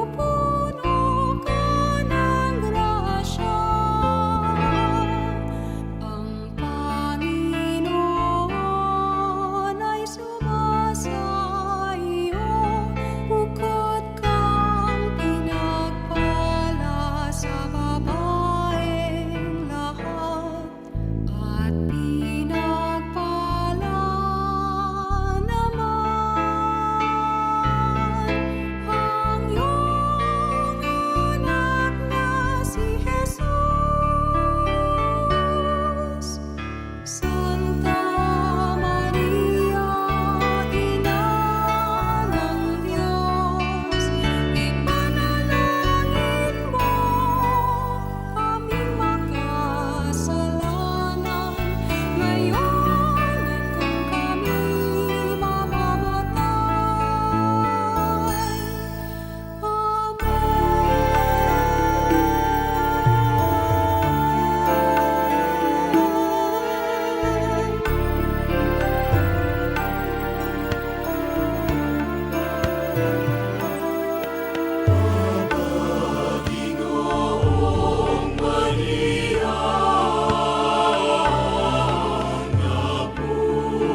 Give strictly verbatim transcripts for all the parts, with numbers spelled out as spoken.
Napupuno ka ng grasya, ang Panginoon ay sumasa iyo. Bukod kang pinagpala sa babaeng lahat. At pinagpala naman ang iyong anak na si Jesus. Santa Maria, Ina ng Diyos, ipanalangin mo kaming makasalanan, ngayon at kung kami mamamatay. Amen.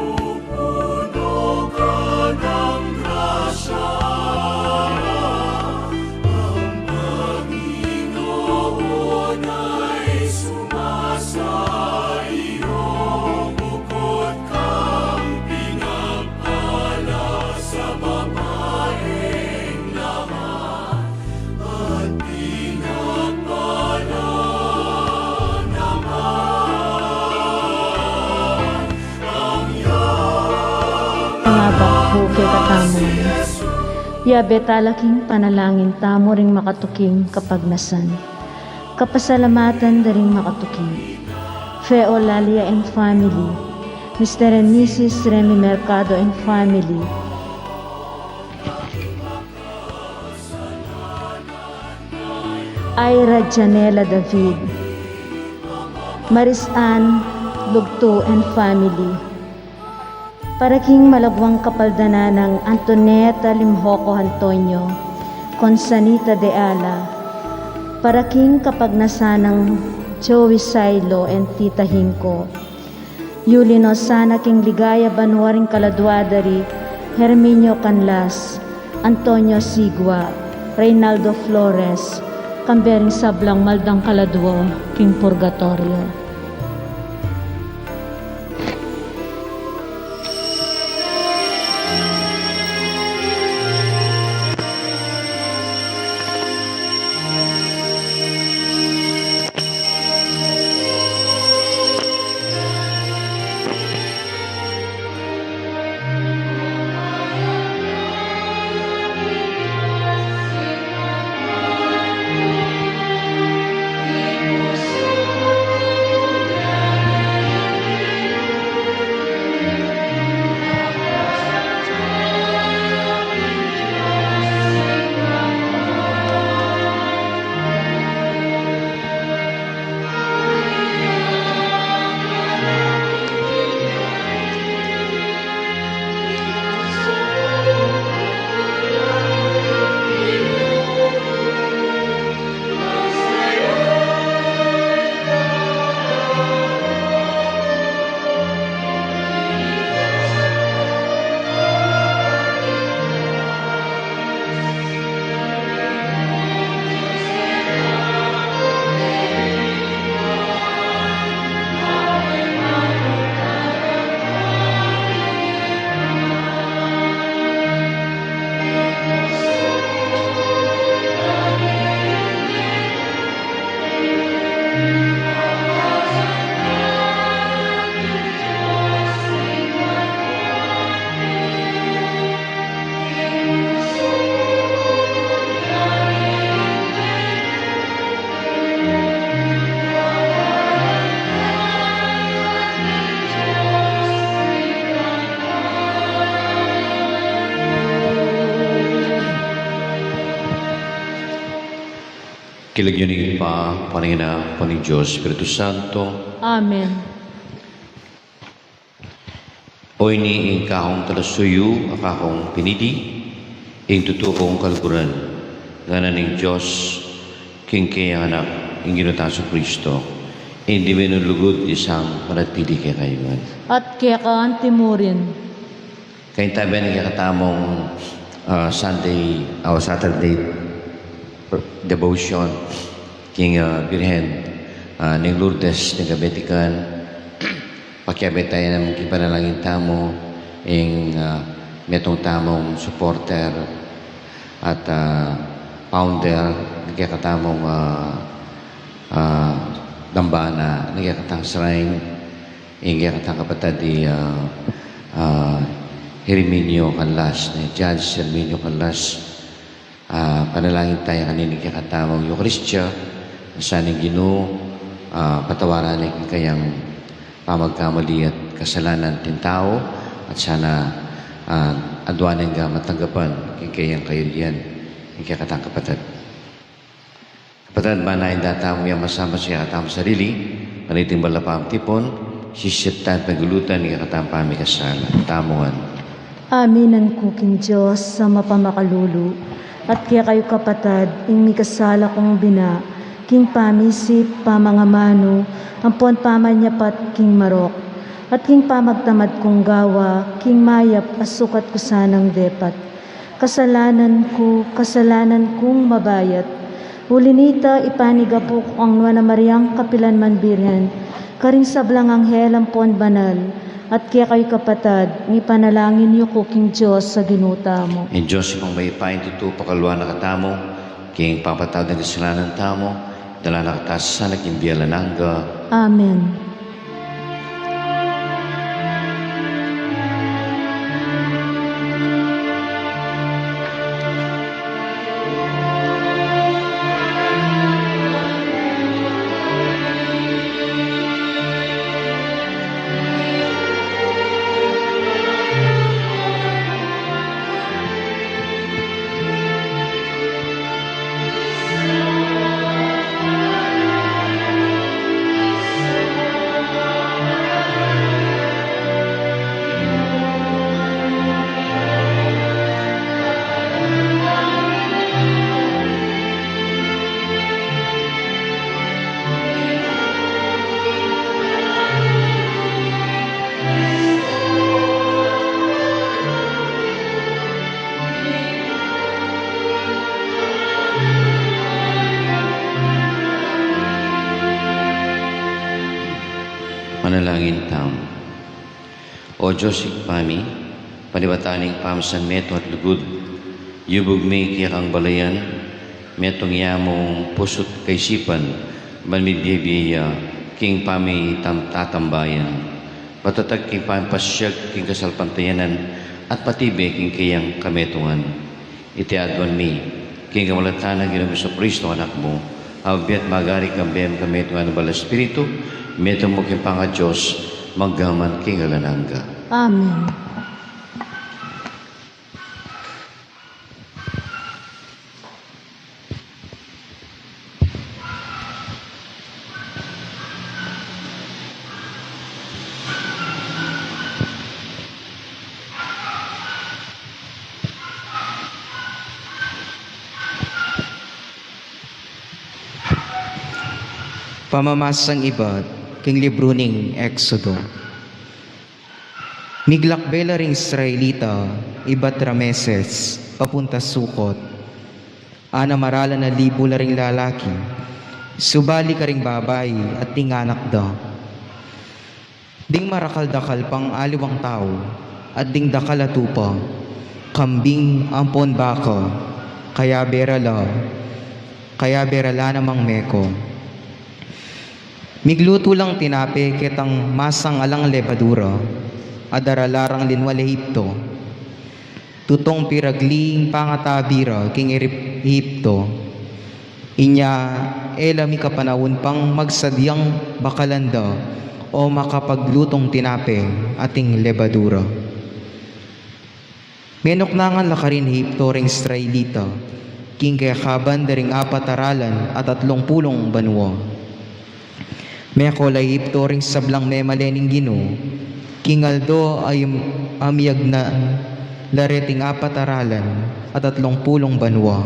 Puno ka ng grasya, ang Panginoon ay sumasa iyo. Bukod kang pinagpala sa babaeng lahat, at pinagpala naman ang iyong anak na si Jesus. Mangabak pu kekatamu. Yabe tala king panalangin tamu ring makatuking kapagnasan. Kapasalamatan da ring makatuki: Fe Olalia and family, Mister and Missus Remy Mercado and family, Ira Janela David, Maris Ann Lugtu and family, para king malagwang kapaldanan nang Antoneta Limjoco Antonio, Consanita de Ala, para king kapagnasan nang Joey Sailo and Tita Hinco. Yuli no sana king ligaya banua ring kaladua da ri Herminio Canlas, Antonio Sigua, Reynaldo Flores, kambe ring sablang maldang kaladua king purgatorio. King lagyu ning Ibpa, ning Anak, ning Dios Espiritu Santo. Amen. O ini ing kakung talasuyu, a kakung pinili, ing tutu kung kaluguran, ngana ning Dios king kayang Anak, ing Ginu tang Jesucristo, ing di menulugud, isang manatili kekayu ngan. At keka antimurin. Kayang tabi ning kekatamung, ah, Sunday o Saturday devotion king, ah, Birhen, ah, ning Lourdes ning Kabetikan, pakiabe tamu king panalangin tamu ing, ah, metung tamung supporter at, ah, founder ning kekatamung, ah, ah, dambana, ning kekatang shrine, ing kekatang kapatad i, ah, ah, Herminio Canlas, ni Judge Herminio Canlas. Ah, panalangin tamu kanini king kekatamung Eukaristia, sana ing Ginu, ah, patawaran ne ing kayang pamagkamali at kasalanan king tau, at sana, ah, aduan ne nang matanggapan king kayang kayarian ing kekatang kapatad. Kapatad, bana ing data mu yang masama sa kekatamung sarili, kaniting bala pang tipun, sisiat tang pagulutan ing kekatamung pamikasala. Tamu ngan. Aminan ku king Dios a mapamakalulu, at kekayu kapatad, ing mikasala kung bina, king pamisip, pamangamanu, ampon pamanyapat king marok, at king pamagtamad kung gawa, king mayap a sukat ku sanang depat. Kasalanan ku, kasalanan kung mabayat. Uli nita, ipanyawad ku kang Nuan a Mariang kapilan man Birhen, karing sablang anghel ampon banal, at kekayu kapatad, ipanalangin yu ku king Dios a Ginu tamu. Ing Dios Ibpang mayupaya, ing tutu pakalulu na katamu, king pamagpatawad ning kasalanan tamu, dala na katamu sana king bie alang angga. Amen. Manalangin tamu. O Dios Ibpa mi, panibatan ning pamasan metung at lugud, yubug mi kekang balayan, metung ya mung pusu't kaisipan, ban mibie-bie ya king pamitam-, tatambayan, patatag king pamipasiag king kasalpantayanan, at patibe king kayang kametungan. Iti aduan mi, king kamalatan nang Ginu Jesucristo, Anak mu, a mabie at magari kambe ing kametungan ning Banal a Espiritu, metung mu king pangaDios, mangga man king alang angga. Amen. Pamamasang ibat king libru ning Exodo. Miglakbe la ring Israelita ibat Rameses papunta Sukot. Anam a ralan a libu la ring lalaki, subali karing babai at ding anak da. Ding marakal-dakal pang aliwang tau, at ding dakal a tupa, kambing ampon baka, kayabe ra la, kayabe ra la namang meko. Miglutu lang tinape ketang masang alang lebadura, a daralan rang linwal Ehipto. Tutung piragli ing pangatabi ra king Erip-, Ehipto. Inya e la mikapanaun pang magsadyang bakalan da o makapaglutung tinape ating lebadura. Menuknangan la karin Ehipto ring Israelita, king kekaban da ring apat a ralan at atlung pulung banua. Meko la Egipto ring sablang memalen ning Ginu, king aldo a miyagnan la reting apat a ralan at atlung pulung banua.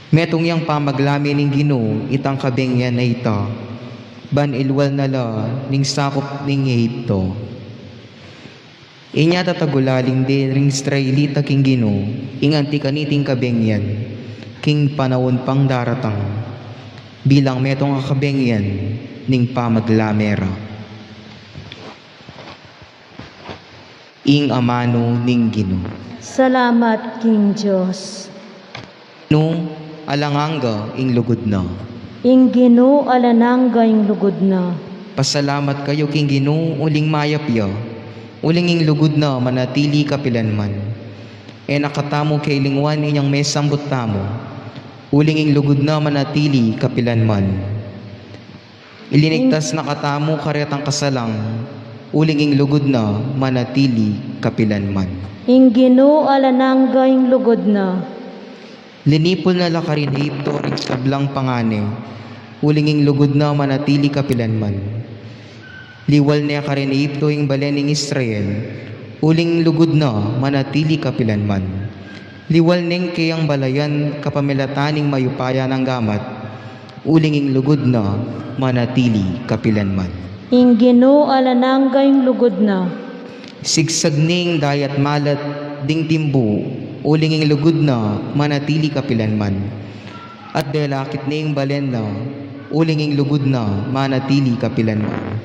Metung yang pamaglame ning Ginu itang kabengian a ita, ban ilwal na la ning sakup ning Egipto. Inya tatagulaling de ring Israelita king Ginu ing anti kaniting kabengian king panaun pang daratang, bilang metung a kabengian ning pamaglame ra. Ing amanu ning Ginu. Salamat king Dios. Ginu, alang angga ing lugud na. Ing Ginu, alang angga ing lugud na. Pasalamat kayu king Ginu, uling mayap ya, uling ing lugud na manatili kapilanman. E na katamu kelingwan inyang mesambut tamu, uling ing lugud na manatili kapilanman. Ilinigtas na katamu karetang kasalang, uling ing lugud na manatili kapilanman. Ing Ginu, alang angga ing lugud na. Linipul na la karin Egipto ring sablang pangane, uling ing lugud na manatili kapilanman. Liwal ne karin Egipto ing balen ning Israel, uling ing lugud na manatili kapilanman. Liwal neng keyang balayan kapamilatan ning mayupaya nang gamat, uling ing lugud na manatili kapilanman. Ing Ginu, alang angga ing lugud na. Sigsag ne ing dayat malat ding timbu, uling ing lugud na manatili kapilanman. At delakit ne ing balen na, uling ing lugud na manatili kapilanman.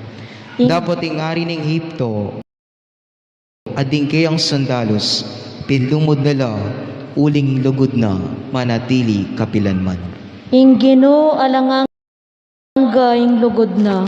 Ing- Dapot ing ari ning Egipto at ding keyang sundalus, pinlumud na la, uling ing lugud na manatili kapilanman. Ing Ginu, alang angga ing lugud na.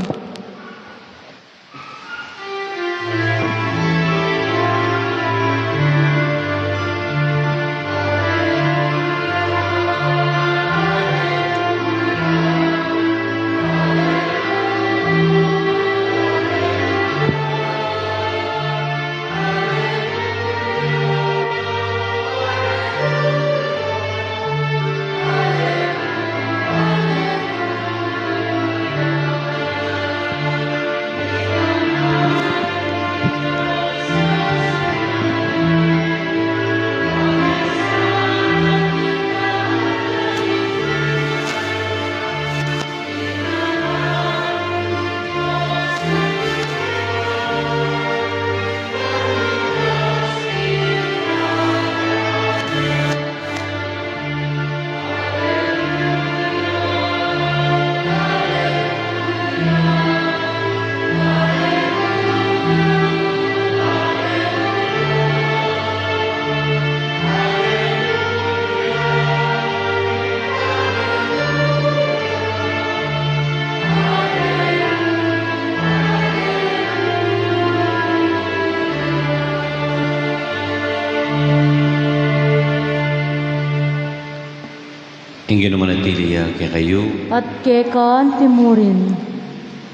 Ing Ginu manatili ya kekayu. At keka antimurin.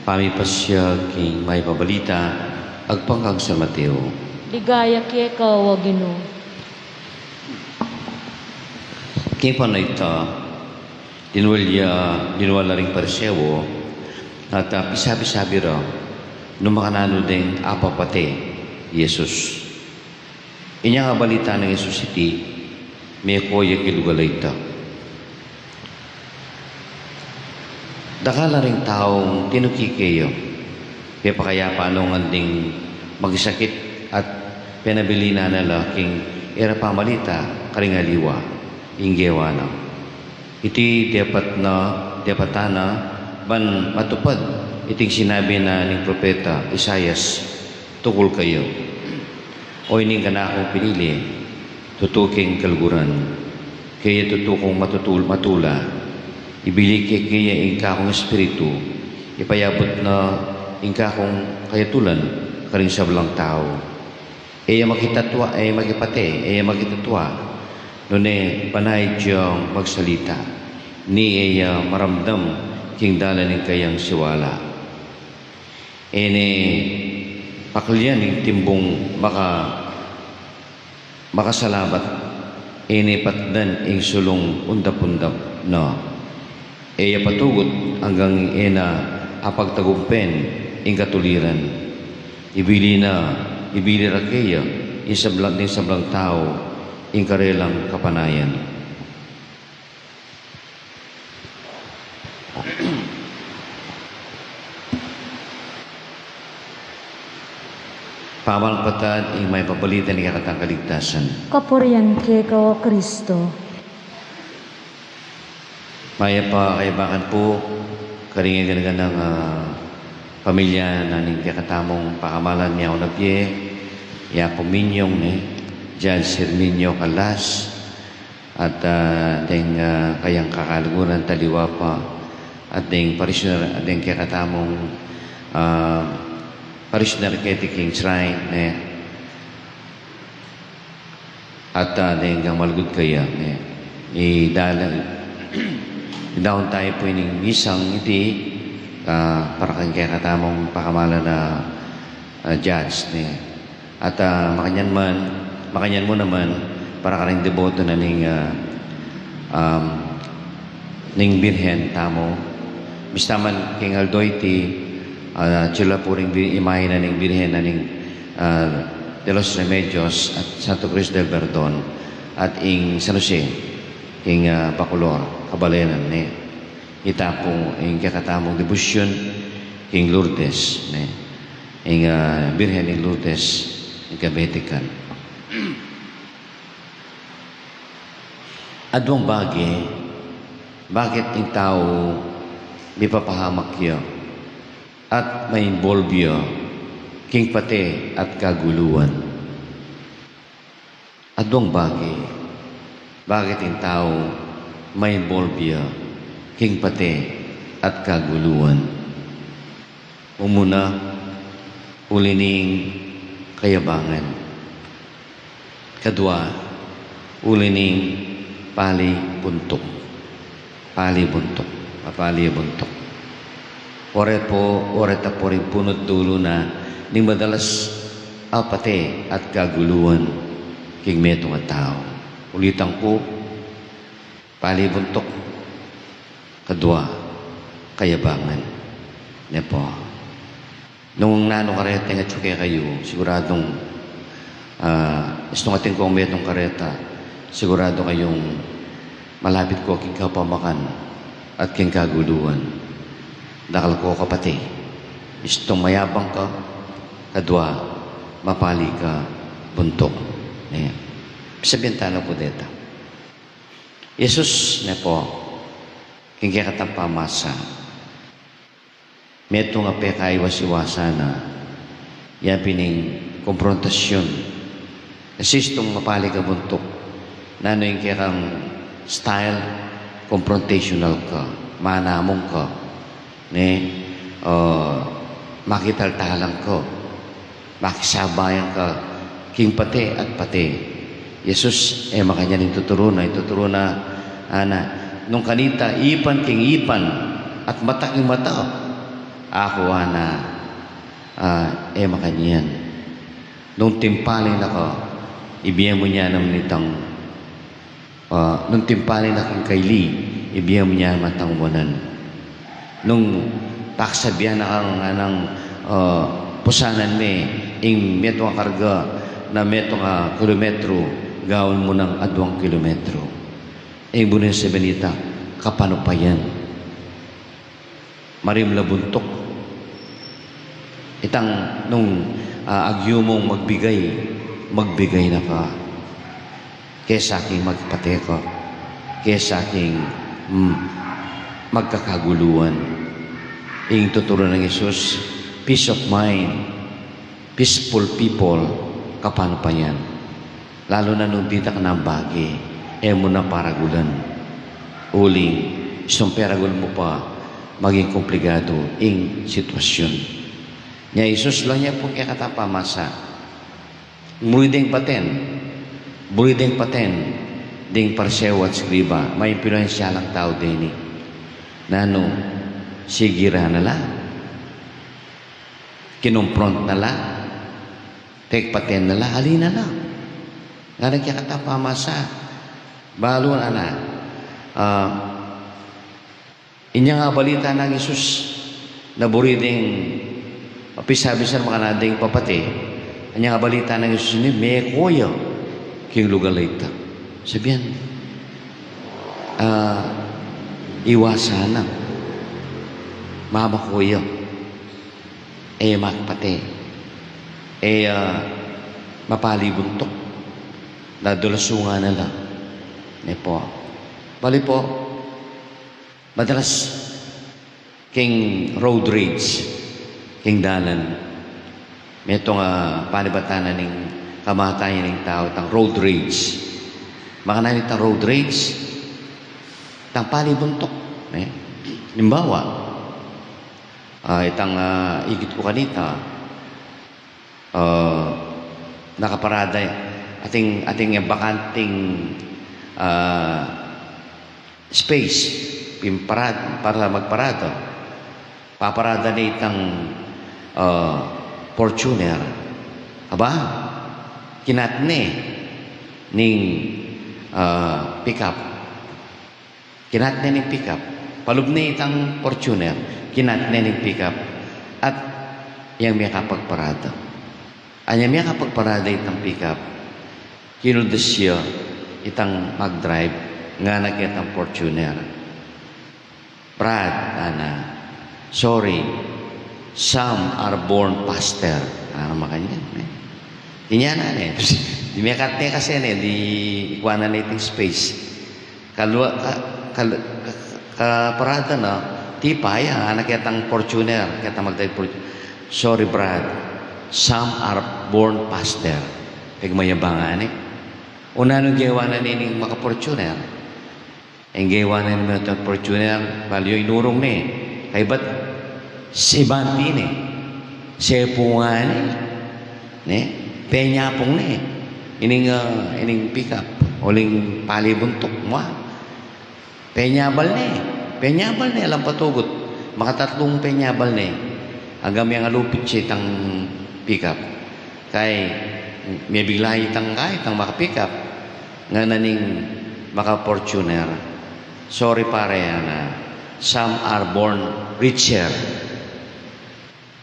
Pamipasiag king Mayap a Balita agpang kang San Mateo. Ligaya keka, O Ginu. King panahun a ita, linwal ya, linwal la ring Pariseo, at, ah, pisabi-sabi ra nung makananu deng apapate i Jesus. Inyang abalita nang Jesus iti, meko ya king lugal a ita. Dakal la ring taung tinuki keya, pepakayapa nung anding makisakit at penabilinan na la king e ra pamalita karing aliwa, ing gewa na. Iti depat na, depatan na, ban matupad iting sinabi na ning propeta Isaias tungkul kaya. Oyni ing kanakung pinili, tutu king kaluguran. Kaya tutu kung matutul-, matula. Ibibie ke kaya ing kakung Espiritu, ipayabut na ing kakung kayatulan karing sablang tau. E ya makitatua, e ya makipate, e ya makitatua, nune panaid yang magsalita, ni e ya maramdam king dalan ning kayang siwala. E ne paklian ing timbung maka-, makasalabat. E ne patdan ing sulung undap-undap na. E ya patugut anggang e na apagtagumpen ing katuliran. Ibili na, ibili ra keya ing sablang, ding sablang tau ing karelang kapanayan. Pamalapatan ing mayap a balita ning kekatang kaligtasan. Kapurian keka, O Kristo. Mayap a kayabangan pu karing gana-ganang, ah, pamilya na ning kekatamung pakamalan, miyauna pie, i Apu Minyong, ne, Judge Herminio Calas, at, ah, deng, ah, kayang kakaliguran taliwa pa, at deng parishioner, at deng kekatamung, ah, parishioner keti king shrine, ne, at, ah, deng anggang malugud kaya, ne, idala, idaun tamu pu ining misang iti, ah, para kang kekatamung pakamalan a, ah, judge, ne. At, ah, makanyan man, makanyan mu naman, para karing deboto na ning, ah, um, ning Birhen tamu. Bista man king aldo iti, ah, atyu la pu ring bi-, imahe na ning Birhen na ning, ah, de los Remedios at Santo Cristo del Perdon at ing San Jose king, ah, Bacolor, kabalenan, ne. Ita pu ing kekatamung debosyun king Lourdes, ne. Ing, ah, Birhen ning Lourdes, ing Vatican. Aduang bage, bakit ing tau mipapahamak ya at ma-involve ya king pate at kaguluan? Aduang bage, bakit ing tau ma-involve ya king pate at kaguluan? Umuna, uli ning kayabangan. Kadua, uli ning pali buntuk. Pali buntuk. Papali buntuk. Ore pu, ore ta pu ring punu at dulu na ning madalas a pate at kaguluan king metung a tau. Ulitan ku, pali buntuk. Kadua, kayabangan. Ne pu. Nung nanu kareta ing atyu kekayu, siguradung, ah, istung atin kung metung kareta, siguradu kayung malapit ko king kapamakan at king kaguluan. Dakal ko kapate, istung mayabang ka, kadua, mapali ka buntuk. Ayan. Sabian tala pu deta. Jesus, ne pu, king kekatang pamasa, metung a pekaiwas-iwasan na, ya pin ing komprontasyun. Kasi istung mapali ka buntuk, nanu ing kekang style, confrontational ka, manamung ka, ne, ah, makitaltalan ka, makisabayan ka king pate at pate. Jesus, e makanyan ing tuturu na, ing tuturu na, ana, nung kanita ipan king ipan at mata king mata, aku, ana, ah, e makanyan. Nung timpali na ka, ibie mu ne naman itang Ah, nung timpali na king kaili, ibie mu ne naman itang wanan. Nung paksabian na kang nganang, ah, pusanan me ing metung a karga na metung a kilometro, gawan mu nang aduang kilometro. Ing bunyi sabian nita, kapanupayan. Marimla buntuk. Itang nung, ah, agyu mung magbigay, magbigay na ka. Kesa king magpate ka. Kesa king, mm, magkakaguluan. Ing tuturu nang Jesus, peace of mind. Peaceful people, kapanupayan. Lalu na nung ditak nang bage, e mu na paragulan. Uling, istung peragul mu pa, maging komplikadu ing sitwasyun. Nya Jesus, lawan ya pung kekatang pamasa, buri deng paten, buri deng paten ding Pariseo at eskriba, maimpluwensya lang tau deni. Nanu, sige ra na la? Kinumpront na la, pekpaten na la, ali na la. Ngana ing kekatang pamasa, Balu na, ah, inya nga balita nang Jesus na buri ding pisabi sa makanading papate, inya nga balita nang Jesus ini, meko ya king lugal a ita. Sabian, ah, iwasan na. Mamako ya. E makapate. E, ah, mapali buntuk. Dadulasungan na la. Ne po. Bali po, madalas king road rage, king dalan. Metung, ah, panibatan na ning kamatayan ning tau, itang road rage. Makananu itang road rage? Itang pali buntuk, ne? Halimbawa, ah, itang, ah, igit ku kanita, ah, nakaparada, atin, atin yang bakanting, ah, space, pin parad-, para magparada. Paparada ne itang, ah, Fortuner. Aba, kinat ne ning, ah, pickup. Kinat ne ning pickup. Palub ne itang Fortuner. Kinat ne ning pickup. At yang mekapagparada. Anya mekapagparada itang pickup, kinuldas ya itang magdrive, ngana ketang Fortuner, "Brad," ana, "sorry, some are born faster." Ana makanyan, eh. Inya na, eh. Di mekat ne kasi, eh, di ikuanan ne iting space. Kalwa, ka, kal-, ka, kaparada na, tipa ya, ana ketang Fortuner, ketang magdrive Fortuner. "Sorry, Brad. Some are born faster." Pigmayabangan, eh. O nanu gewa na nining maka-Fortuner? Ing gewa na ning maka-Fortuner, bali yu inurung ne. Kaybat, sibanti ne. Sepungan ne. Ne? Penyapung ne. Ining, ah, ining pickup. Uling pali buntuk mu, ah. Penyabal ne. Penyabal ne, alang patugut. Makatatlung penyabal ne. Agam yang alupit ya itang pickup. Kay, mebigla itang, kay, itang maka-pickup. Ngana ning maka-Fortuner, "Sorry, pare," ana. "Some are born richer."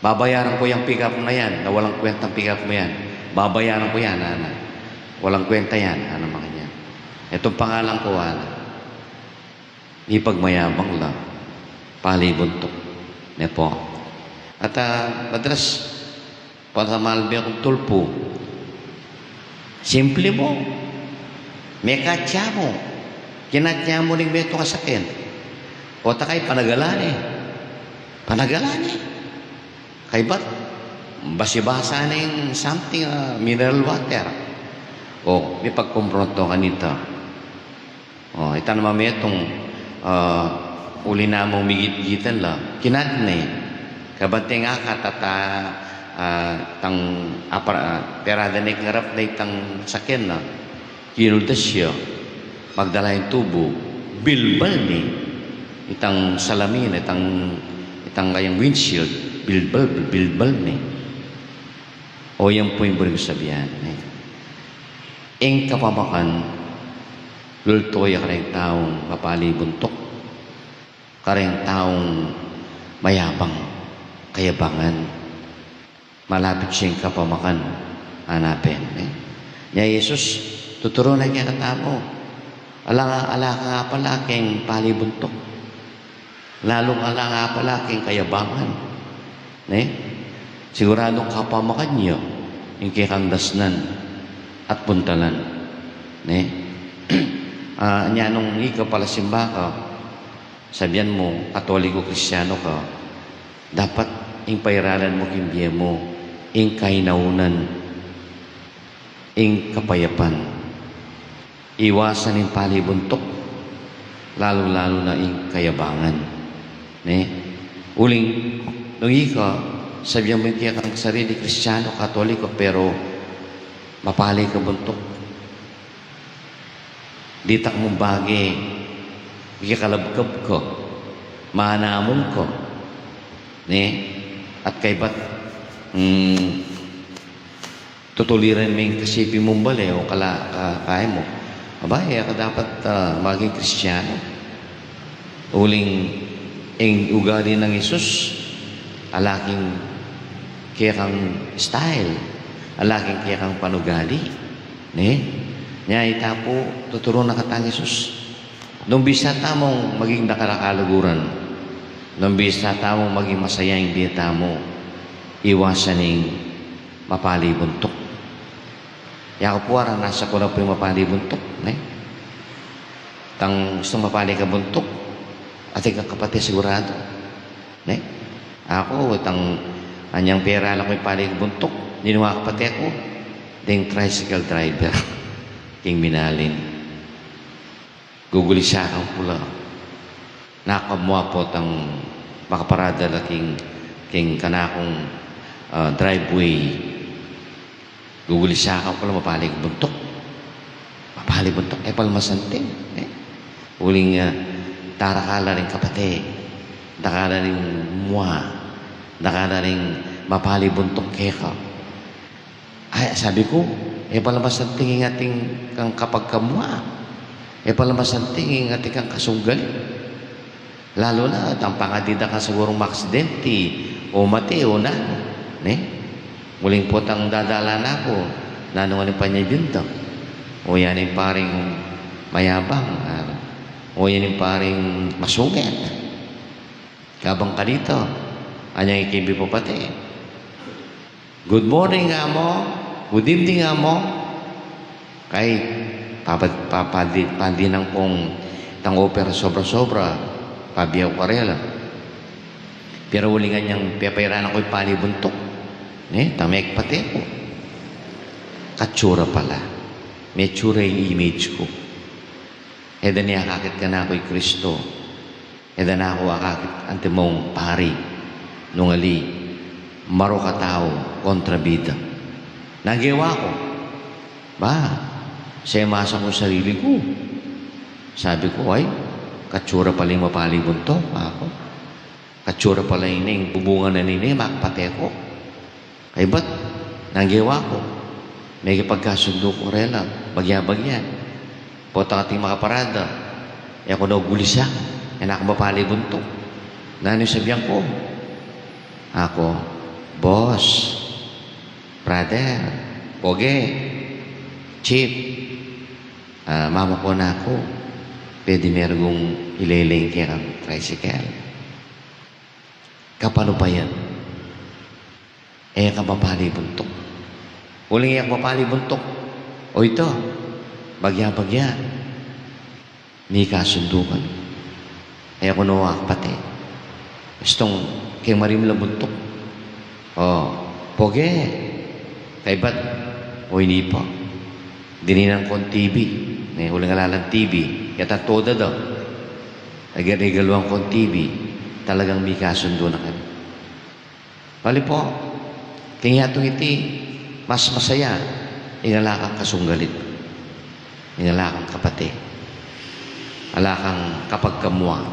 Babayaran ko yang pickup na yan, na walang kwentang pickup mo yan. Babayaran ko yan, ana. Walang kwenta yan, ana makanyan. Itong pangalan ko, ana. Ipagmayabang la, pali buntuk. Ne po. At, ah, madalas, patamal me kung tulpu. Simple mu. Mekat ya mu. Kinat ya mu ning metung a saken. O takay panagalan e. Panagalan e. Kaybat, basi-basa ning something, ah, mineral water. O, mipagkumpronto kanita. O, ita naman metung, ah, uli na mung migit-gitan la. Kinat ne. Kabanteng akat at, ah, ah, tang apar-, ah, perada ne king arap na itang sakyan na. Kinuldas ya, magdala ing tubu, bilbal ne itang salamin, itang, itang kayang windshield, bilbal, bilbal ne. O, yan pu ing buring sabian, ne. Ing kapamakan, lulto ya kareng taung mapali buntuk, kareng taung mayabang, kayabangan. Malapit sing kapamakan, ana pin, e. Nya Jesus, tuturu na kekatamu. Ala nga, ala nga pala keng pali buntuk. Lalung ala nga pala keng kayabangan. Ne? Siguradung kapamakan ya ing kekang dasnan at buntalan. Ne? Ah, nya nung ika pala simba ka, sabian mu, Katoliko, Kristiano ka, dapat ing pairalan mu king bie mu, ing kainaunan, ing kapayapan. Iwasan ing pali buntuk, lalu-lalu na ing kayabangan. Ne? Uling, nung ika, sabian mu ing kekang sarili, Kristiano, Katoliko, pero mapali ka buntuk. Ditak mung bage, ikikalabkab ka, manamung ka, ne? At kaybat, mm, tutuliran me ing kasipi mung bale o kala-, ka-, kaya mu. Aba, e ka dapat, ah, maging Kristiano. Uling ing ugali nang Jesus, ala king kekang style, ala king kekang panugali. Ne? Nya ita pu, tuturuan na katang Jesus. Nung bisa tamung maging dakal a kaluguran, nung bisa tamung maging masaya ing bie tamu, iwasan ing mapali buntuk. Yaku pu, aranasan ku na pu ing mapali buntuk, ne? Itang gustung mapali ka buntuk, atin kang kapate sigurado, ne? Aku, itang anyang peralan ku ing pali buntuk, ninu a kapate ku, deng tricycle driver king Minalin. Gugulisa kang pula. Nakamua pu itang makaparada la king, king kanakung, ah, driveway. Gugulisa kang pula, mapali buntuk. Mapali buntuk, e pala masanting, e. Uling, ah, dakal la ring kapate, dakal la ring mua, dakal la ring mapali buntuk keka. Ay, sabi ku, e pala masanting ing atin kang kapagkamua. E pala masanting ing atin kang kasunggalit. Lalu na itang pangadi da kang sigurung maaksidente, o mate, o nanu, ne? Uling pu itang dadalan na ku, nanu ngan ing panyabyan da? O yan ing paring mayabang, ah, o yan ing paring masungit. Kabang kanita, anyang ikimbi papate, "Good morning, Amo. Good evening, Amo." Kay, papa-, papadi-, padinan kung itang opera sobra-sobra, pabie ku karela. Pero uling anyang pepairanan ku ing pali buntuk, ne, itang mekpate ku. Katsura pala. Metsura ing image ku. E da ne akakit kanaku i Kristo. E da na ku akakit antimong pari, nung ali, marok a tau kontra bida. Nanu ing gewa ku? Ba, semasa ku sarili ku. Sabi ku, "Ay, katsura pala ing mapali buntuk," aku. "Katsura pala ini, ing bubungan na nini, makapate ku." Kaybat, nanu ing gewa ku? Mekipagkasundu ku rela, bagya-bagya. Potang ating makaparada, e ku na gulisa, e na ku mapali buntuk. Nanu ing sabian ku? Aku, "Boss, brother, pogi, chief, ah, mama ku na ku, pwede mergong ileleng kekang tricycle?" Kapanupayan. E ka mapali buntuk. Uling e ka mapali buntuk, o ita, bagya-bagya, mikasundu kami. E ku na akapate. Gustung keng marimla buntuk. O, pogi. Kaybat, o ini pa. Dininan kung T V. Ne, uling ala lang T V. Yata toda da. Agad igaluan kung T V. Talagang mikasundu na kami. Bale pu, keng yatung iti, mas masaya ing ala kang kasunggalit, ing ala kang kapate, ala kang kapagkamua.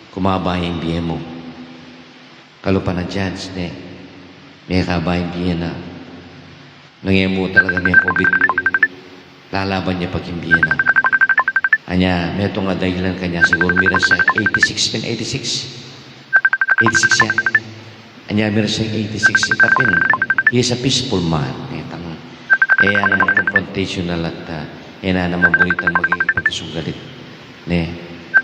Kumaba ing bie mu. Kalupa na chance ne, mekaba ing bie na. Nung e mu talaga mekubit, lalaban ya pa king bie na. Anya, metung a dahilan kanya, siguru mira siyang eighty-six pin, eighty-six. Eighty-six ya. Anya, mira siyang eighty-six, ita pin, he is a peaceful man. Itang, e ya naman confrontational at, ah, e na naman bunitang maging pagkasunggalit. Ne?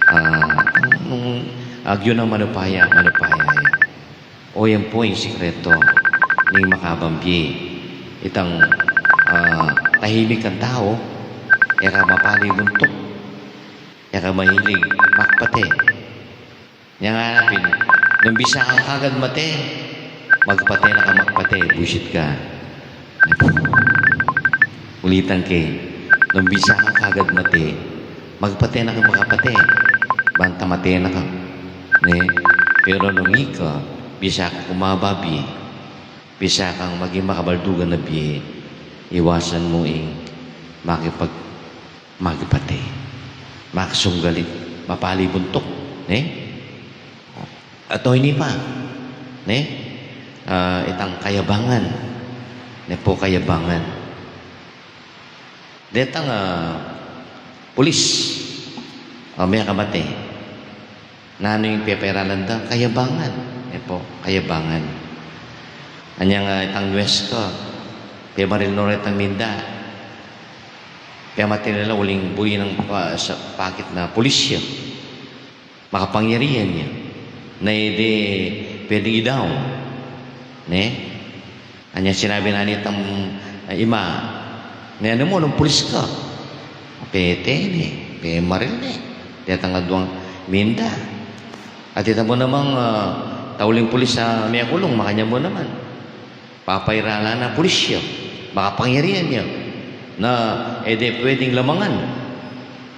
Ah, nung agyu nang manupaya, manupaya ya. O yan pu ing sikreto ning makabang bie. Itang, ah, tahimik kang tau, e ka mapali buntuk, e ka mahilig makapate. Nya ngana pin, nung bisa kang kagad mate, magpate na ka makapate, buisit ka. Ulitan ke, nung bisa kang kagad mate, magpate na ka makapate, banta mate na ka. Ne? Pero nung ika, bisa kang kumaba bie, bisa kang maging makabaldugan a bie, iwasan mu ing makipag-, makipate, makasunggalit, mapali buntuk, ne? At o ini pa, ne? Ah, itang kayabangan, ne pu, kayabangan. Detang, ah, Pulis. O, mekamate. Nanu ing pepairalan da? Kayabangan. E pu, kayabangan. Anya nga itang nues ka, pemaril no retang minda. Pemate na la uling buri nang pa, sa pakit na pulis ya. Makapangyarian ya. Na e de pwedeng idaun. Ne? Anya sinabi na nitang, ah, ima, "Ne, nanu mu, nung pulis ka?" Pete ne, pemaril ne. Detang aduang minda. At ita mu namang, ah, tauling pulis a mekulung, makanyan mu naman. Papairalan na pulis ya, makapangyarian ya, na e de pwedeng lamangan.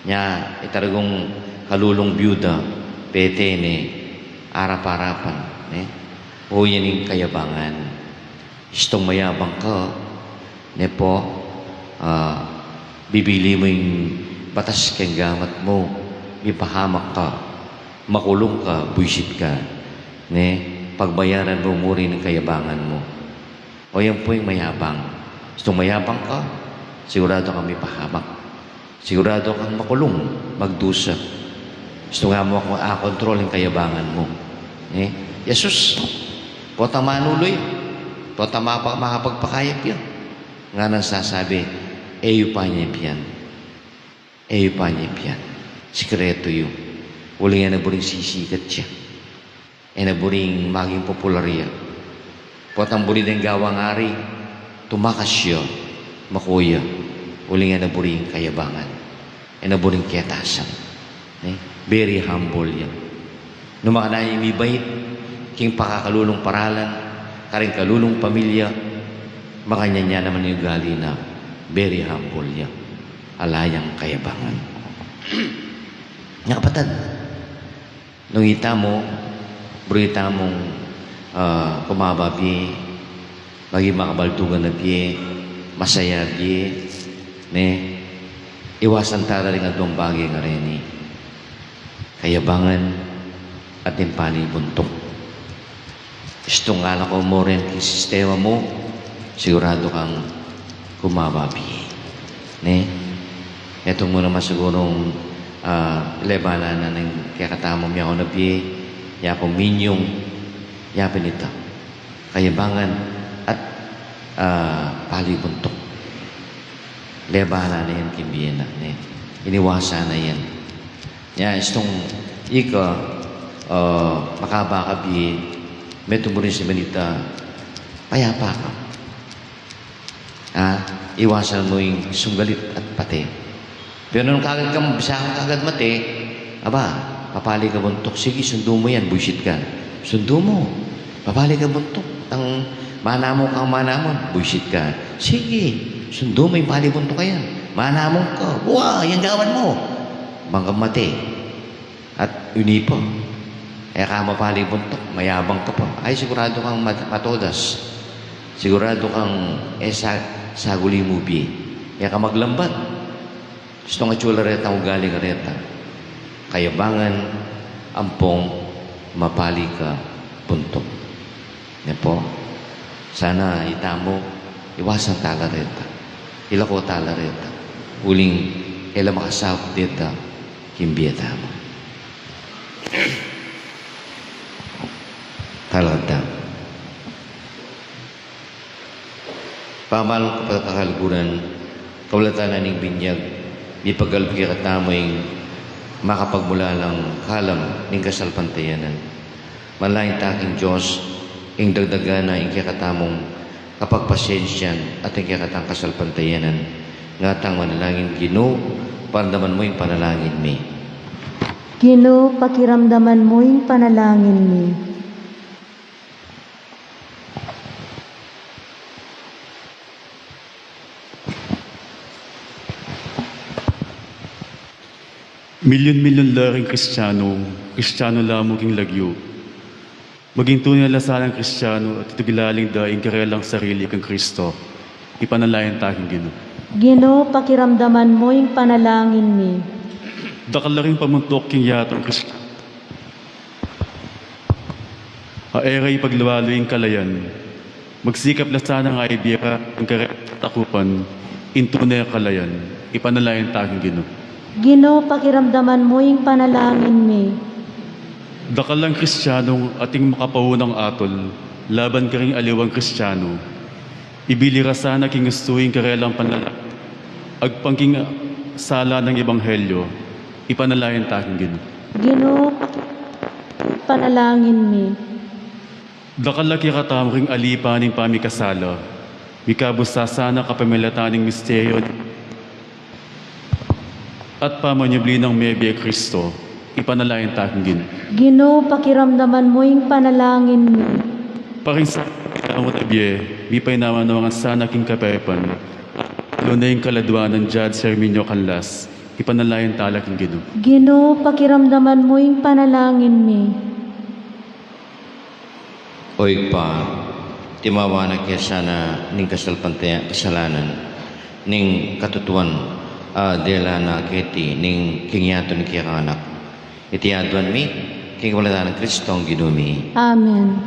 Nya, ita regung kalulung biuda, pete ne, arap-arapan, ne? O, yan ing kayabangan. Istung mayabang ka, ne pu, ah, bibili mu ing batas keng gamat mu, mipahamak ka, makulung ka, buisit ka, ne? Pagbayaran mu mu rin ing kayabangan mu. O, yan pu ing mayabang. Istung mayabang ka, sigurado kang mipahamak. Sigurado kang makulung, magdusa. Istung amu akontrol ing kayabangan mu. Ne? Jesus, potang manulu ya, potang mapa-, makapagpakayap ya, ngana nang sasabi, "E yu pa nya pian. E yu pa nya pian. Sikretu yu." Uling e na buring sisikat ya. E na buring maging popular ya. Potang buri deng gawang ari, tumakas ya, makuya. Uling e na buring kayabangan. E na buring ketasan. Ne? Very humble ya. Nung makanyan ya mibait king pakakalulung paralan, karing kalulung pamilya, makanyan ya naman ing ugali na, very humble ya. Ala yang kayabangan. Nya kapatad, nung itamu, buri tamung, ah, kumaba bie, maging makabaldugan a bie, masaya bie, ne, iwasan tala ring aduang bage ngeni, kayabangan at ing pali buntuk. Istung alako mu rin king sistema mu, sigurado kang kumaba bie. Ne? Metung mu naman sigurung, ah, lebanan na ning kekatamung miyakauna bie, yapin minyung, yapin ita. Kayabangan at, ah, pali buntuk. Lebanan na yan king bie na, ne? Iniwasan na yan. Nya, istung ika, ah, makaba ka bie, metung mu rin si Benita, payapa ka. Ah, iwasan mu ing sunggalit at pate. Pero nung kagad kang, bisa kang kagad mate, aba, papali ka buntuk, sige, sundu mu yan, buisit ka. Sundu mu, papali ka buntuk. Tang manamun kang manamun, buisit ka. Sige, sundu mu ing pali buntuk a yan. Manamun ka, wa, yan gawan mu. Bang ka mate. At ini pa, e ka mapali buntuk, mayabang ka pa. Ay, sigurado kang mat-, matodas. Sigurado kang e sa-, saguli mu bie. E ka maglambat. Istung atsura reta, ugali reta. Kayabangan ampong mapali ka buntuk. Ne pu? Sana itamu, iwasan tala reta. Ilako tala reta. Uling e la makasaup deta king bie tamu. Talakad tamu. Pamahal kung kapatad a kaluguran, kaulatan na ning binyag, mipagalub kekatamu ing makapagmulalang kalam ning kasalpantayanan. Manalangin ta king Dios, ing dagdagan na ing kekatamung kapagpasensian at ing kekatang kasalpantayanan. Ngatang manalangin, Ginu, pakiramdaman mu ing panalangin mi. Ginu, pakiramdaman mu ing panalangin mi. Milyon-milyon la ring Kristiano, Kristiano la mu king lagyu. Maging tune la sanang Kristiano at itugilaling da ing karelang sarili kang Kristo. Ipanalangin ta king Ginu. Ginu, pakiramdaman mu ing panalangin mi. Dakal la ring pamuntuk king yatung Kristiano a e ra ipaglualu ing kalayan. Magsikap la sanang aibie ra ing karelang satakupan, ing tune a kalayan. Ipanalangin ta king Ginu. Ginu, pakiramdaman mu ing panalangin mi. Dakal lang Kristianong ating makapaunang atul laban karing aliwang Kristiano. Ibili ra sana king ustu ing karelang panalangin agpang king sala nang ebanghelyo. Ipanalangin ta king Ginu. Ginu, pakiramdaman mu ing panalangin mi. Dakal a kekatamu ring alipan ning pamikasala, mikabus sana kapamilatan ning misteryo at pamanyubli nang mebie Kristo. Ipanalangin ta king Ginu. Ginu, pakiramdaman mu ing panalangin mi. Para king sa-, pinamu na bie, mipainawa na sana king kapepan, lalo na ing kaladwa nang Judge Herminio Canlas. Ipanalangin ta la king Ginu. Ginu, pakiramdaman mu ing panalangin mi. O Ibpa, timawa na ke sana ning kasalpantaya-, kasalanan ning katutuan a dela na keti ning king yatu ning kekang Anak. Iti aduan mi king kapamilatan nang Kristong Ginu mi. Amen.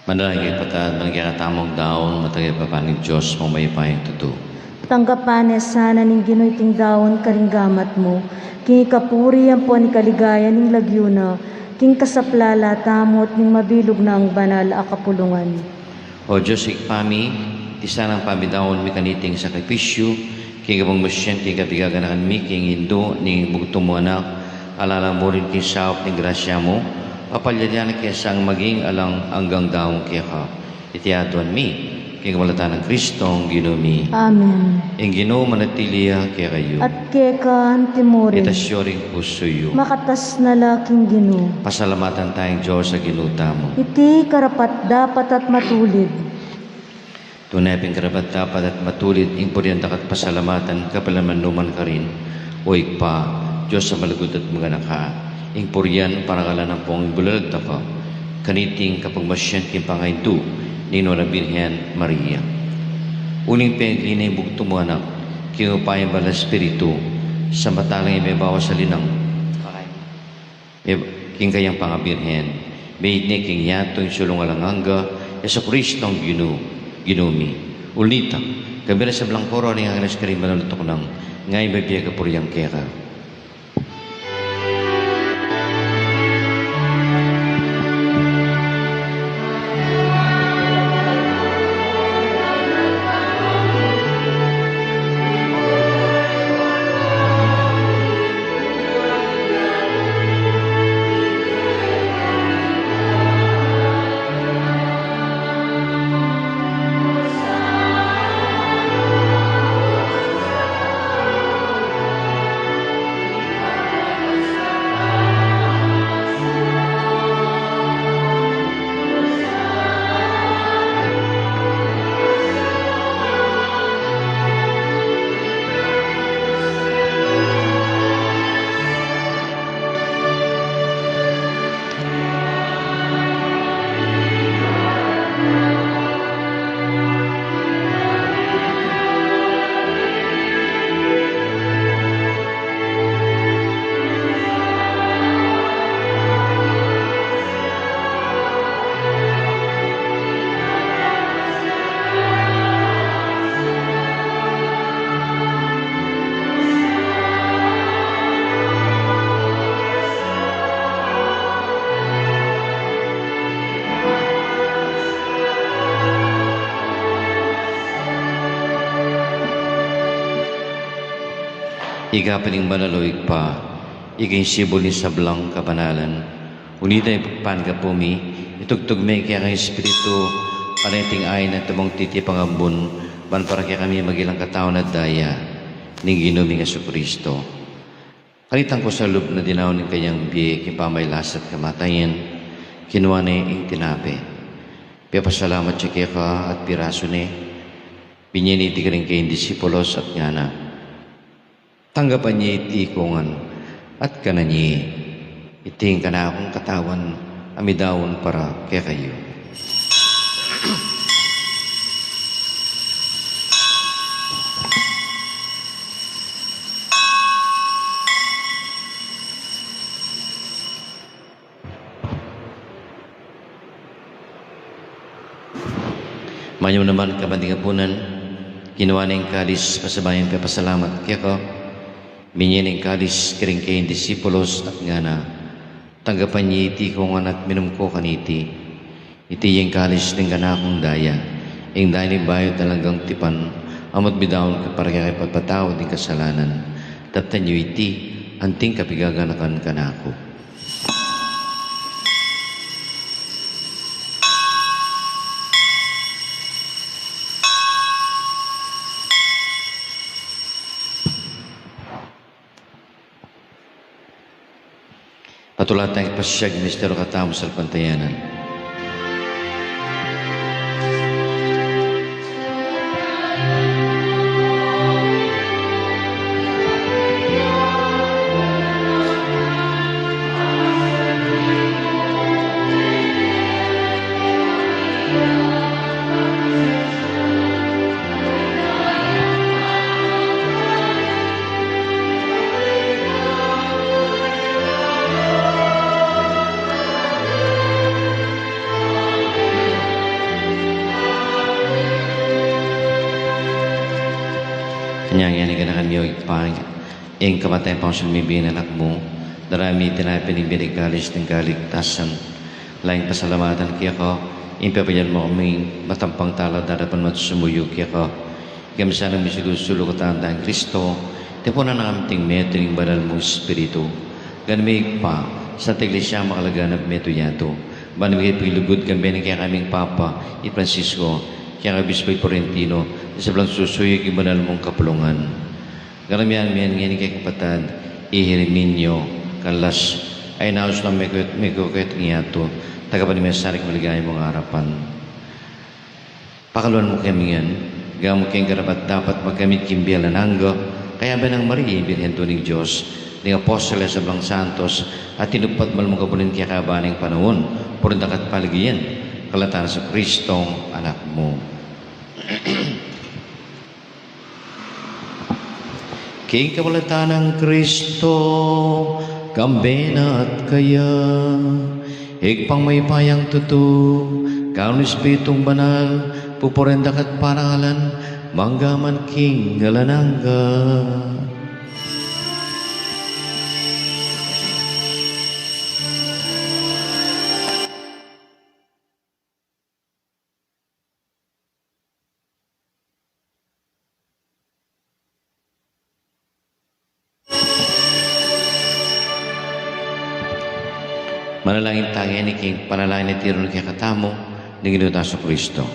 Manalangin kayu, kapatad, manalangin kayu, katamung daun, matagapang Dios, mong mayupayang tutu. Tanggapan na sana ning Ginu iting daun karing gamat mu, king ikapuri ampon ikaligaya ning lagyu na, king kasaplalan tamu at ning mabilug nang banal a kapulungan. O Dios, Ibpa mi, iti sanang pamidaun mi kaniting sakripisyu, king kapagmasusian king kapigaganakan mi king Indu ning bugtung mung Anak, alang-alang mu rin king saup ning grasya mu, papalyarian na ke sang maging alang anggang daun keka. Iti aduan mi king kapamilatan nang Kristong Ginu mi. Amen. Ing Ginu manatili ya kekayu. At keka antimurin. Itas yu ring pusu yu. Makatas na la king Ginu. Pasalamatan taya ing Dios a Ginu tamu. Iti karapat-dapat at matulid. Tune pin karapat-dapat at matulid ing purian daka at pasalamatan, kapilan man nu man karin, O Ibpa, Dios a malugud at maganaka, ing purian, parangalan ampong ibulalag daka, Kaniting kapagmasyan king pangaindu ning Nuan a Birhen Maria. Uling pengli na ing bugtung mung anak, king upaya ning Banal a Espiritu, samantalang e mebawas a linang, me-, king kayang pangabirhen, mebie ne king yatu ing sulung alang angga, Jesucristo a Ginu, Ginu mi. Uli na nita, kayabe ning sablang koro ning angeles karing banal a tuknang, ngeni mebie kapurian keka. Ika pin ing banal, o Ibpa, ika ing sibul ning sablang kabanalan. Uli na nita, ipagpanyawad mu kami, itugtug mu kekami ing Espiritu, para iting ain at tabang titipang ambun, ban para kekami maging katawan at daya ning Ginu ming Jesucristo. Kanitang kusang lub na dinaun ing kayang bie king pamagkasakit at kamatayan, kinua ne ing tinape. Pepasalamat ya keka at pirasu ne, binie ne iti karing kayang disipulos at ngana: Tanggapan ye iti ikongan at kanan ye. Iti ing kanakung katawan a midaun para kekayu. Manyawad naman, kabanting apunan, kinua ne ing kalis, pasabayan pepasalamat keka, binie ne ing kalis karing kayang disipulos at ngana: Tanggapan ye iti ikongan at minum ko kaniti. Iti ing kalis ning kanakung daya, ing daya ning bayu at alang anggang tipan, a midaun para kekayu at pepatawad king kasalanan. Taptan yu iti anting kapaganakan kanaku. Patulad tang ipasiag ing misteryu katamu salpantayanan. Kanyang ngeni, kanakung mio ipang ing kamatayan pang sumibing anak mu, darami tinape ning bie at kalis ning kaligtasan. Laing pasalamatan keka, ing pepayan mu kaming matampang talad darapan mu at sumuyu keka. Ikami sanang misulu-sulu katamung Kristo, tipunan na kami king metung ning banal mung Espiritu. Gani me Ibpa, sa Iglesia makalaganap metung yatu, ban migay pin lugud kambe ning kekaming Papa i Francisco, kekang Obispo i Florentino, at sablang susuyu king banal mung kapulungan. Gani mian, mian ngeni king kapatad i Herminio Canlas, a inaus nang mekwe-, mekwekwet king yatu, tagapan na ing maligaya mung arapan. Pakaluan mu kami ngan, gamu king karapat-dapat magkamit king bie alang angga, kayabe nang Maria, Birhen Indu ning Dios, ning apostoles, sablang santos, a tinupad mu la king kabunan kekaban ning panaun, purian daka at paligayan, kaulatan nang Jesucristong Anak mu. King kaulatan nang Kristo, kambe na at kaya, Ibpang mayupayang tutu, kayabe ning Espiritung Banal, pupurian daka at parangalan, mangga man king alang angga. Manalangin tamu ngeni king panalangin a itiru na kekatamu ning Ginu tang Jesucristo.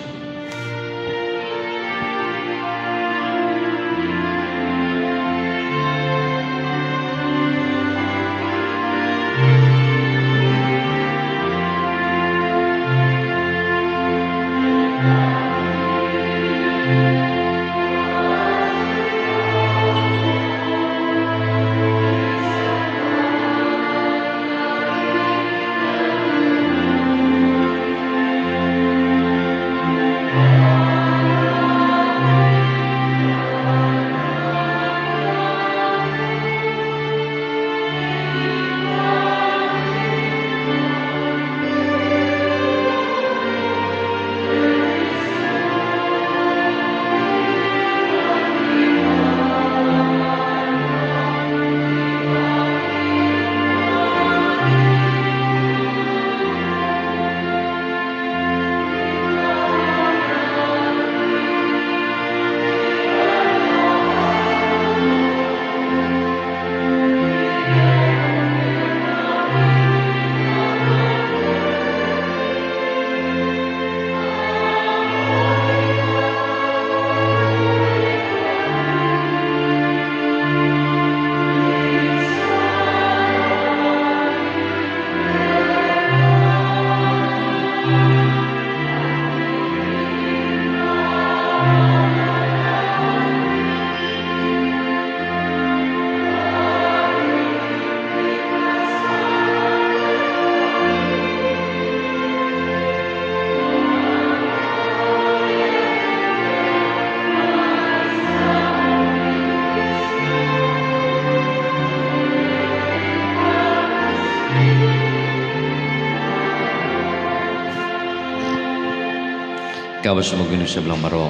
Kabus mu, Ginu, king sablang marok,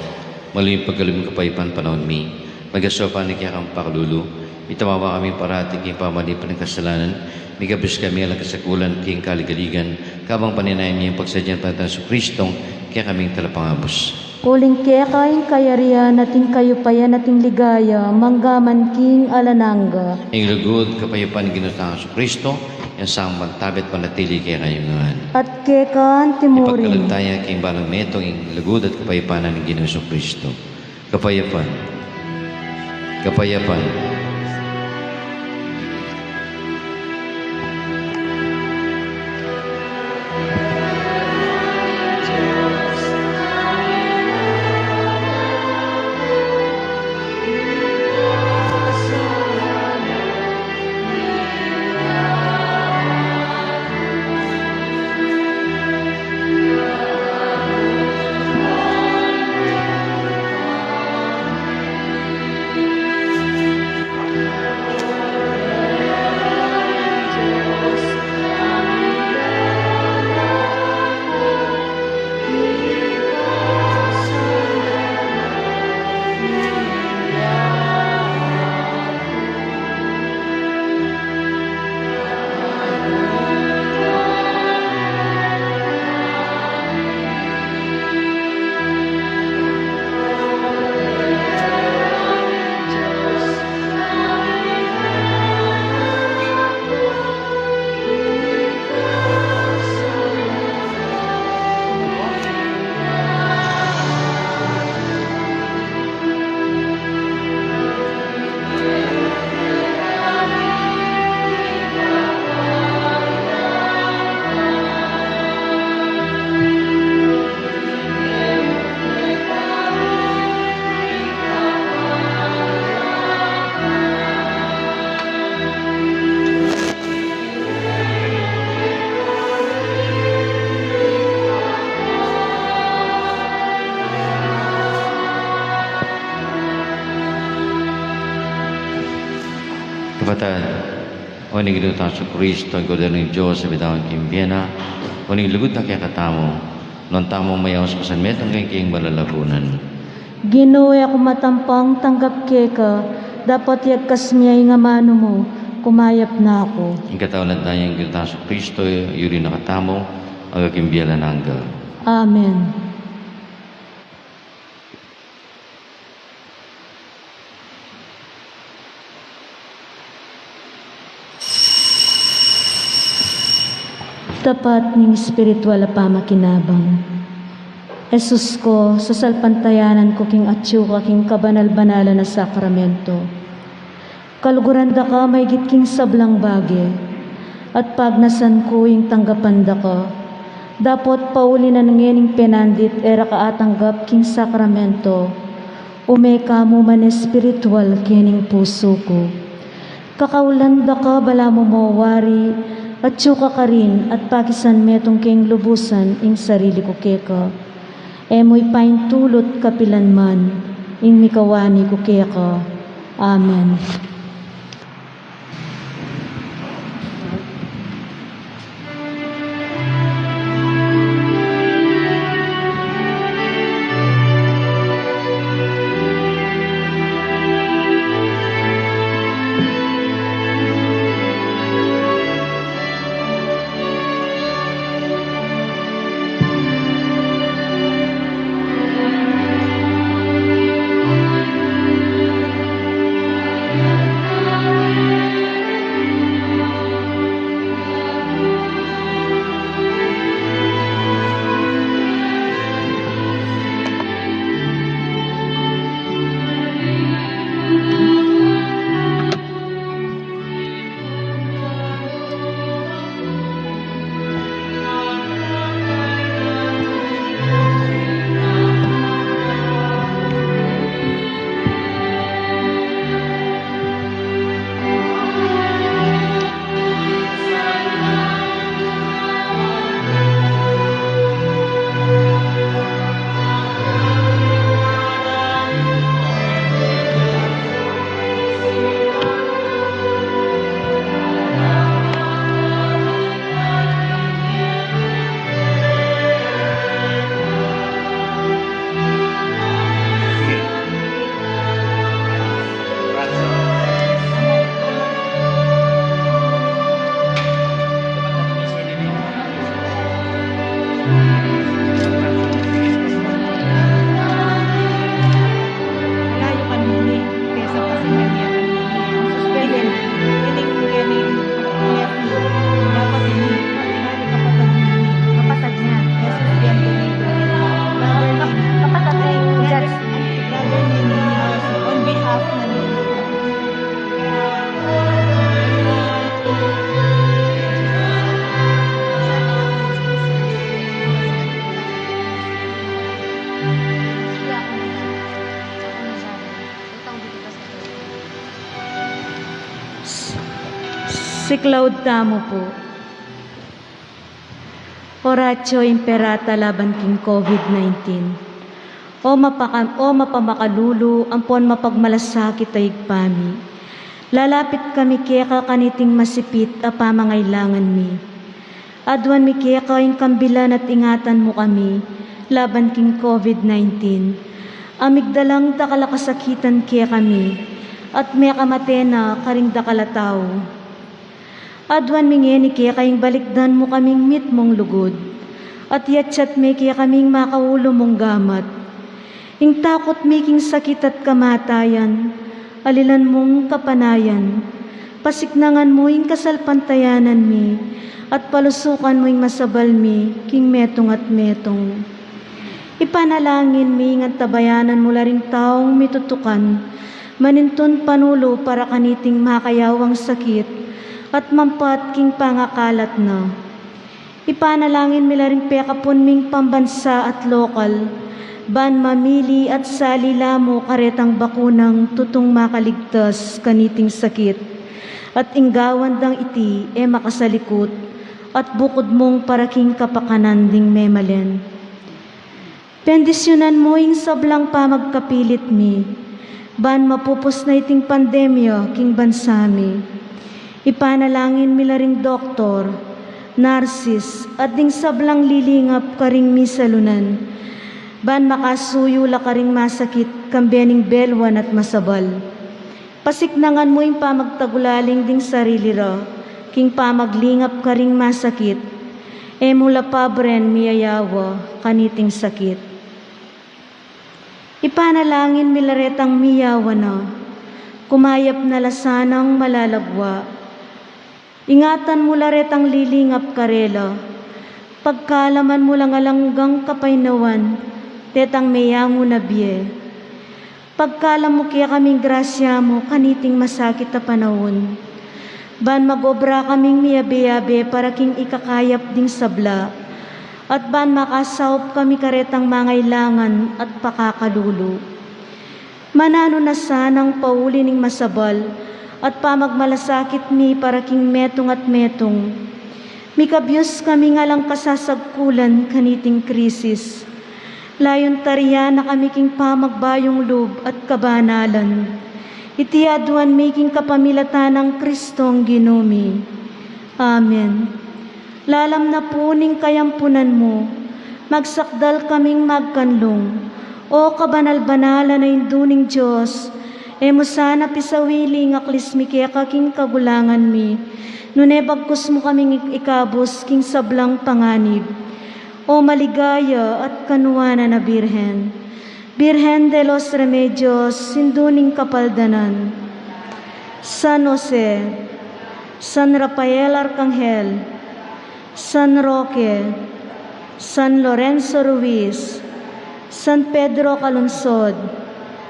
makalub ing pagkalub ning kapaypan panaun mi. Magasaupan mi keka king pakalulu, itamasa mu kami parati king pamanyubling kasalanan, mikabus kami alang kasakulan king kaligaligan, kabang panyawad mi ing pagsadya nang Panginoon Jesucristo, kekaming talapangabus. Uling keka ing kayarian at ing kayupayan at ing ligaya, mangga man king alang angga. Ing lugud, kapayapan ning Ginu tang Jesucristo, yang sablang tabi at manatili kekayu ngan. At keka anti murin. Ipagkalub taya king balang metung ing lugud at kapayapan ning Ginu Jesucristo. Kapayapan. Kapayapan. Kapatad, o ning Ginu tang Jesucristo, ing Kordero ning Dios, a bidawan king bie na, o ning lugud na kekatamu, nuan tamu mayaus pasanmetung king keyang malalagunan. Ginu, e ku matampang tanggap keka, dapot yagkas mu ing amanu mu, kumayap na ku. Ing katawan at daya ning Ginu tang Jesucristo, yuri na katamu, angga king bie alang angga. Amen. Tapat ning espiritual a pamakinabang. Jesus ko, sasalpantayanan ku king atyu ka king kabanal-banalan a sakramento. Kaluguran da ka maigit king sablang bage, at pagnasan ku ing tanggapan da ka. Dapot pauli na ngening penandit e ra ka atanggap king sakramento, ume ka mu man espiritual kening pusu ku. Kakaulan da ka balamu mo wari, atyu ka karin at pakisanmetung keng lubusan ing sarili ku keka. E mu ipaintulut kapilan man ing mikawani ku keka. Amen. Malayu kanini, kesa pa si Maria kanini. Ang suspended, ini, ini, ini, dapat ini, ini kapatad niya. Kapatad niya. Jesus Bienvenido. Brother Nini. Kapatad ni Judge. Brother Nini, on behalf na Nini. Siklaud tamu pu. Oratio Imperata laban king COVID nineteen. O mapaka-, o mapamakalulu, ampon mapagmalasakit a Ibpa mi. Lalapit kami keka kaniting masipit a pamangailangan mi. Aduan mi keka ing kambilan at ingatan mu kami laban king COVID nineteen. A migdalang dakal a kasakitan kekami, at mekamate na karing dakal a tau. Aduan mi ngeni keka ing balikdan mu kaming mitmung lugud, at yatyat me kekami ing makaulu mung gamat. Ing takut mi king sakit at kamatayan, alilan mung kapanayan, pasiknangan mu ing kasalpantayanan mi, at palusukan mu ing masabal mi king metung at metung. Ipanalangin mi ing antabayanan mu la ring taung mitutukan, manintun panulu para kaniting makayawang sakit, at mampat king pangakalat na. Ipanalangin mi la ring pekapun ming pambansa at lokal, ban mamili at sali la mu karetang bakunang tutung makaligtas kaniting sakit, at ing gawan dang iti e makasalikut, at bukud mung para king kapakanan ding memalen. Bendisyunan mu ing sablang pamagkapilit mi, Ban mapupus na iting pandemya king bansa mi, ipanalangin mi la ring doktor, narsis, at ding sablang lilingap karing misalunan, ban makasuyu la karing masakit kambe ning belwan at masabal. Pasiknangan mu ing pamagtagulaling ding sarili ra king pamaglingap karing masakit, e mu la pabren miyayawa kaniting sakit. Ipanalangin mi la retang miyawa na, kumayap na la sanang malalagwa. Ingatan mu la retang lilingap karela, pagkalaman mu lang alang anggang kapaynawan detang meyangu na bie. Pagkalam mu kekaming grasya mu kaniting masakit a panaun, ban mag-obra kaming miyabe-yabe para king ikakayap ding sabla, at ban makasaup kami karetang mangailangan at pakakalulu. Mananu na sanang pauli ning masabal at pamagmalasakit mi para king metung at metung. Mikabyus kami ngan lang kasasagkulan kaniting krisis. Layun tarian na kami king pamagbayung lub at kabanalan. Iti aduan mi king kapamilatan nang Kristong Ginu mi. Amen. Lalam na pu ning kayampunan mu, magsakdal kaming magkanlung. O kabanal-banalan a Indu ning Dios, e mu sana pisawili ing aklis mi keka king kagulangan mi, nune bagkus mu kaming ik-, ikabus king sablang panganib. O maligaya at kanuanan a Birhen, Birhen de los Remedios, Indu ning Kapaldanan, San Jose, San Rafael Arkanghel, San Roque, San Lorenzo Ruiz, San Pedro Calungsod,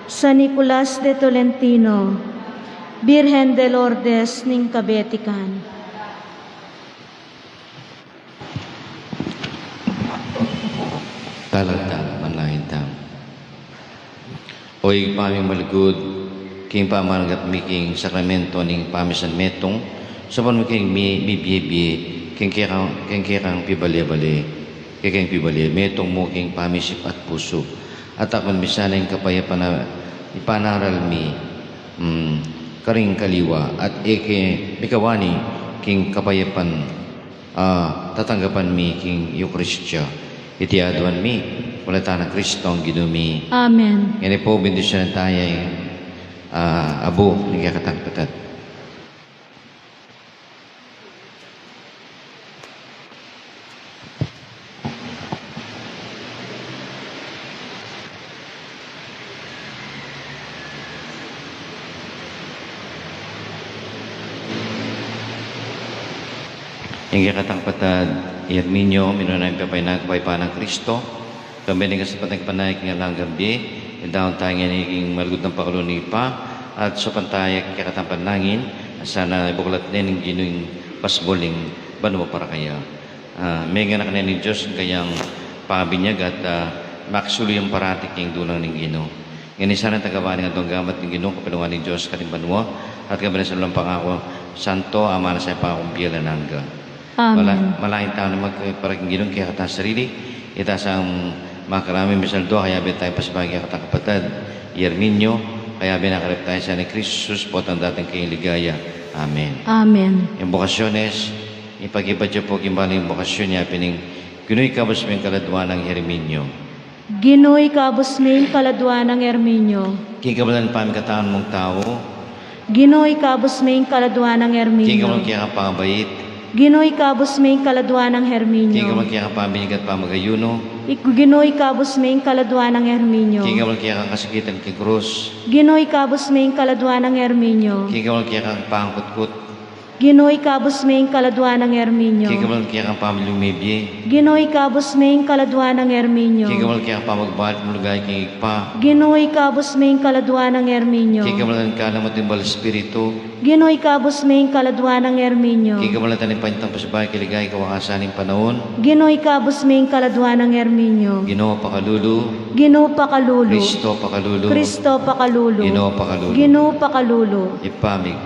San Nicolas de Tolentino, Birhen de Lourdes ning Kabetikan. Talakta, manalangin tamu. O Ibpa ming malugud, king pamanagat mi king sakramento ning pamisan metung, saupan mu keng mi, mibie-bie, king kekang, king kekang pibale-bale, kekang pibale, metung mu king pamisip at pusu. At aduan mi sana ing kapayapan a ipanaral mi, mm, karing kaliwa, at e ke mikawani king kapayapan a tatanggapan mi king Eukaristia. Iti aduan mi, king lagyu nang Kristong Ginu mi. Amen. Ngeni pu, bendisyunan taya ing, ah, abu ning kekatang patad. Ing kekatang patad i Herminio, minuna ing pepaynan king kapaypan nang Kristo, kambe ning kasasakupan ning panayap king alang angga, idaun taya ngeni king malugud nang pakalulu ning Ibpa, at saupan taya king kekatang panalangin, a sana ibuklat ne ning Ginu ing pasbul ning banua para kaya. Ah, meganaka ne ning Dios ing kayang pakabinyag at, ah, makasulu yang parati king dulang ning Ginu. Ngeni sana tanggapan ing aduang gamat ning Ginu, kapalungan ning Dios karing banua, at kayabe na ing sablang pangaku santo, a manasa king pangakung bie alang angga. Amen. Mala-, manalangin tamu naman para king Ginu king kekatang sarili, ita sang makarami misaldo, kayabe taya pasibayu king kekatang kapatad i Herminio, kayabe na karep taya sana i Kristo Jesus, potang dating kayang ligaya. Amen. Amen. Ing bokasyones, ipakibat yu pu king bale ning bokasyon, yapin ing Ginu ikabus me ing kaladua nang Herminio. Ginu ikabus me ing kaladua nang Herminio. King kabanalan ning pamikatawan mung tau. Ginu ikabus me ing kaladua nang Herminio. King kabanalan ning kekang pamabait. Ginu ikabus me ing kaladua nang Herminio. King kabanalan ning kekang paminyag at pamag-ayuno. Ik-, Ginu ikabus me ing kaladua nang Herminio. King kabanalan ning kekang kasakitan king krus. Ginu ikabus me ing kaladua nang Herminio. King kabanalan ning kekang pangkutkut. Ginu ikabus me ing kaladua nang Herminio. King kabanalan ning kekang pamiliung mebie. Ginu ikabus me ing kaladua nang Herminio. King kabanalan ning kekang pamagbalik mung ligaya king Ibpa. Ginu ikabus me ing kaladua nang Herminio. King kabanalan ning Ibpa, Anak, at Banal Espiritu. Ginu ikabus me ing kaladua nang Herminio. King kabanalan ning panyatang pasibayu king ligaya kawakasan ning panaun. Ginu ikabus me ing kaladua nang Herminio. Ginu pakalulu. Ginu pakalulu. Kristo pakalulu. Kristo pakalulu. Ginu pakalulu. Ginu pakalulu. Ibpa mi.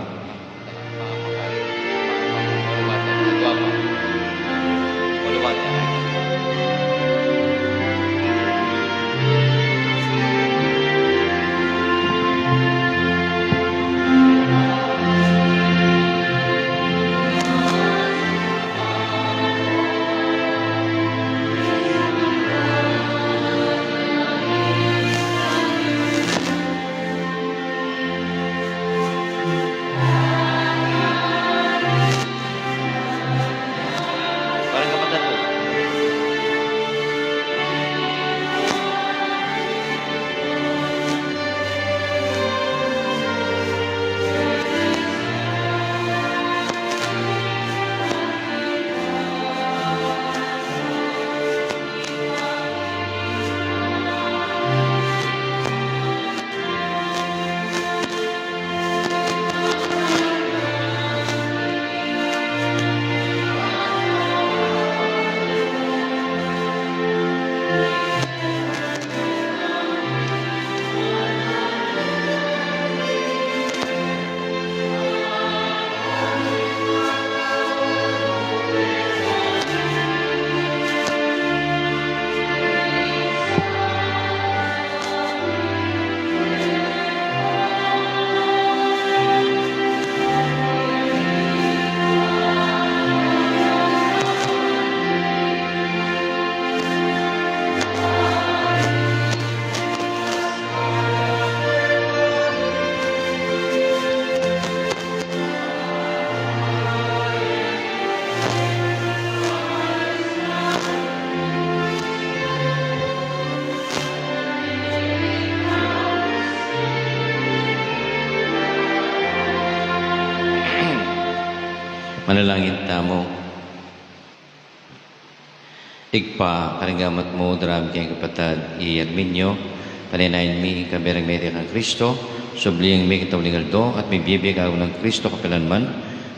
Manalangin tamu. Ibpa, karing gamat mu, daraun mi keng kapatad i Arminio, panaynayan mi ing kaberan mete kang Kristo, subling mie king tauling aldo, at mibie-bie kayabe nang Kristo kapilan man.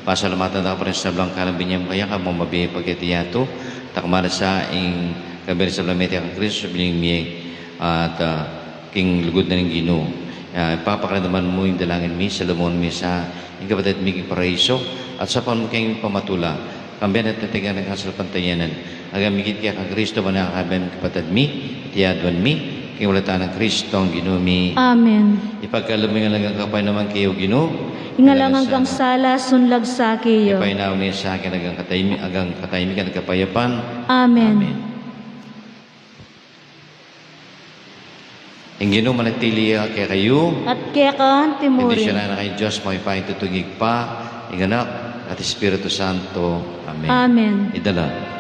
Pasalamatan da ka pa rin sablang kayabe nang bie mu kaya, kambe mabie pagkayatu, takmara sa ing kaberan sablang mete kang Kristo, subling mie at, ah, king lugud na ning Ginu. Ah, ipapakalaman mu ing dalangin mi, salamuan mu sa ing kapatad mi king paraiso, at saupan mu keng pamatula, kambe na at tatigan ning kasalpantayanan. Agamit kaya kang Kristo, manakaben kapatad mi, tiyaduan mi, king walata nang Kristo, ang Ginu mi. Amen. Ipagkalub mi ing alang anggang kapaynawan keyu, Ginu. Ing alang anggang sala, sunlag sa keyu. Ipainawa mu sa kami ing alang anggang katahimi-, anggang katahimikan at kapayapan. Amen. Amen. Ing Ginu manatili ya kekayu. At keka anti mu rin. Bendisyonan na kayu ning Dios, mayupayang tutu, ing Ibpa, ing Anak, at Espiritu Santo. Amen. Amen. Idala.